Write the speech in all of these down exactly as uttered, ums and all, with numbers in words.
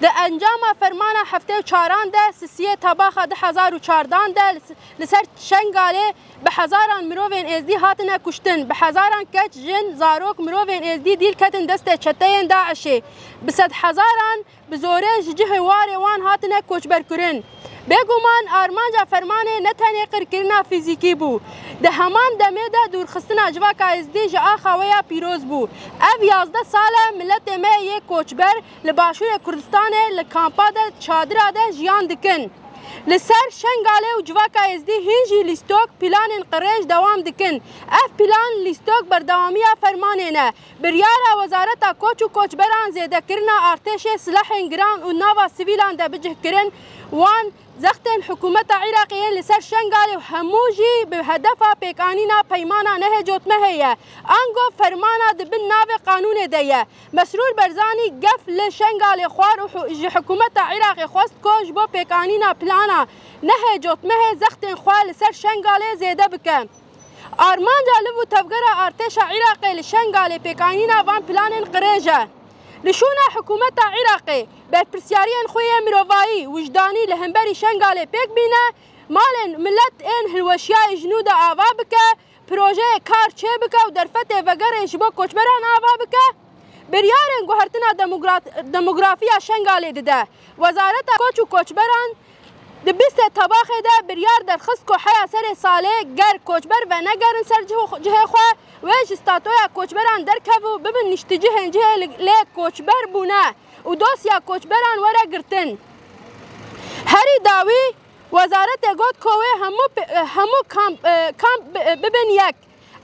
Di encama fermana heftê û çaran de, sisiyê Tebaxa du hezar û çardan de li, li ser Şengalê bi hezaran mirovên êzdî hatine kuştin, bi hezaran keç, jin, zarok, mirovên êzdî dîl ketin destê çeteyên DAIŞê. Bi sedhezaran bi zorê ji cihê warê wan hatine koçberkirin. Bêguman armanca fermanê ne tenê qirkirina fîzîkî bû. Di heman demê de dûrxistina civaka êzdî ji axa wê ya pîroz bû. Ev yazdeh sal e miletê me yê koçber li Başûrê Kurdistanê li kampa de, çadira de jiyan dikin. Li ser Şengalê û civaka êzdî hîn jî lîstok, planên qirêj dewam dikin. Ev plan, lîstok berdewamiya fermanê ne. Biryara Wezareta Koç û Koçberan zêdekirina artêşê, silahên giran û nava sivîlan de bicihkirin, wan zextên hikûmeta Iraqê yên li ser Şengalê û hemû jî bi hedefa pêkanîna peymana nehê cotmehê ye. Ango fermana di bin navê qanûnê de ye. Mesrûr Barzanî gef li Şengalê xwar û hû-, ji hikûmeta Iraqê xwest ku ji bo pêkanîna plana nehê cotmehê zextên xwe li ser Şengalê zêde bike. Armanca liv û tevgera artêşa Iraqê li Şengalê pêkanîna van planên qirêj e. Li şûna hikûmeta Iraqê berpirsiyariyên xwe yê mirovayî, wijdanî li hemberî Şengalê pêk bîne, malên milet ên hilweşiyayî ji nû de ava bike, projeyê kar çêbike û derfetê vegerê ji bo koçberan ava bike, biryarên guhertina demogra-, demografiya Şengalê dide. Wezareta Koç û Koçberan di bîstê Tebaxê de biryar derxist ku heya serê salê ger koçber venegerin ser cih-, cihê xwe, wê ji statoya koçberan derkev û bibin nişticihên cihê li, lê koçber bûne û dosya koçberan were girtin. Herî dawî, Wezaretê got ku wê hemû pe-, hemû kamp, e, kamp bi-, bibin yek.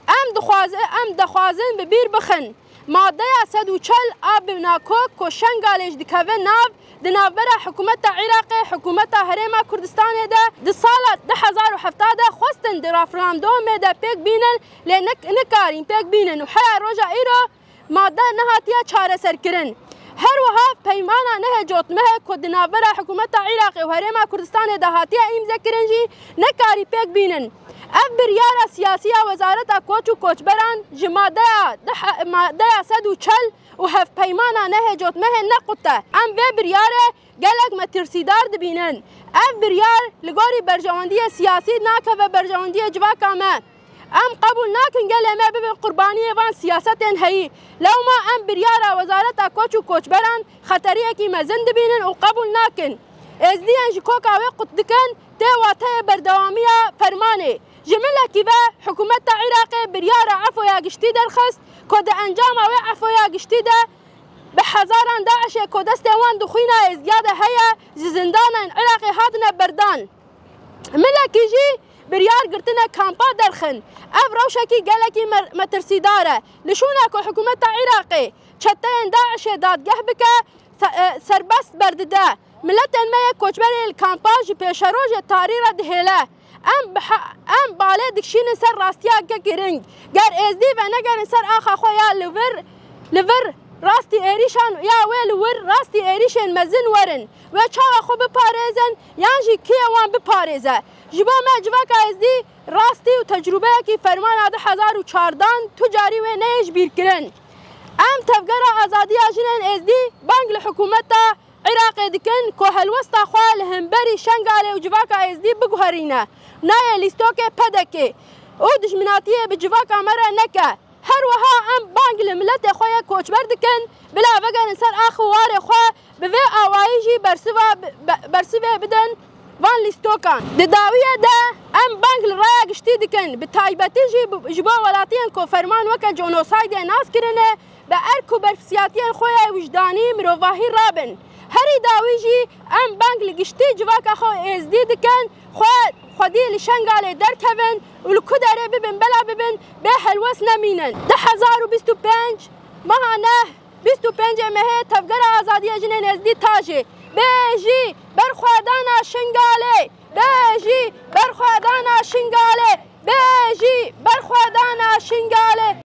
Em dixwazi-, em dixwazin bi bîr bixin. Madeya sed û çel a binakok ku Şengalê jî dikeve nav, di navbera hikûmeta Iraqê, hikûmeta Herêma Kurdistanê de di sala du hezar û hevdeh de xwestin di referandomê de pêk bînin, lê nik-, nikarîn pêk bînin û heya roja îro made nehatiye çareserkirin. Her wiha peymana nehê cotmehê ku di navbera hikûmeta Iraqê û Herêma Kurdistanê de hatiye îmzekirin jî nekarî pêk bînin. Ev biryara siyasî ya Wezareta Koç û Koçberan ji madeya deh, madeya sed û çel û hevpeymana nehê cotmehê nequte. Em vê biryarê gelek metirsîdar dibînin. Ev biryar li gorî berjewendiyê siyasî nakeve berjewendiyê civaka me. Em qebûl nakin gelê me bibin qurbaniyê van siyasetên heyî. Lewma em biryara Wezareta Koç û Koçberan xeteriyekî mezin dibînin û qebûl nakin. Êzdiyên ji koka wê qut dikin, tê wateyê berdewamiya fermanê. Ji milekî ve hikûmeta Iraqê biryara efoya giştî derxist ku di encama wê efoya giştî de bi hezaran DAIŞê ku destê wan di xwîna Êzdiya de heye, ji zindanên Iraqê hatine berdan. Milekî jî biryar girtine kampa derxin. Ev rewşekî gelekî mer-, metirsîdar e. Li şûna ku hikûmeta Iraqê çeteyên DAIŞê dadgeh bike, se-, e, serbest berdide. Miletên me yê koçber ê li kampa ji pêşerojê tarî re dihêle. Em bi he-, em balê dikişînin ser rastiyeke girîng. Ger êzdî venegerin ser axa xwe ya li vir, li vir rastî êrîşan ya wê li wir rastî êrîşên mezin werin. Wê çawa xwe biparêzin yan jî kê wan biparêze? Ji bo me civaka êzdî rastî û tecrûbeyekî fermana du hezar û çardan tu carî wê neyê ji bîr kirin. Em Tevgera Azadiya Jinên Êzdî bang li hikûmeta Iraqê dikin ku helwesta xwe li hemberî Şengalê û civaka êzdî biguherîne. Nayê lîstokê P D K'ê û dijminatiyê bi civaka me re neke. Her wiha em bang li miletê xwe yê koçber dikin, bila vegerin ser ax û warê xwe, bi vê awayî jî bersiva bi-, be-, bersivê bidin van lîstokan. Di dawiyê de em bang li raya giştî dikin, bi taybetî jî bi-, ji bo welatiyên ku ferman weke genosaydê nas kirine, bi erk û berpsihatiyên xwe ya wijdanî, mirovahî rabin. Herî dawî jî em bang li giştî civaka xwe êzdî dikin, xwe xwedî li Şengalê derkevin û li ku derê bibin bela bibin, bê helwest nemînin. Du hezar û bîst û pênc meha neh, bîst û pêncê mehê Tevgera Azadiya Jinên Êzdî tajê. Bê jî berxwedana Şengalê! Bê jî berxwedana Şengalê! Bê jî berxwedana Şengalê!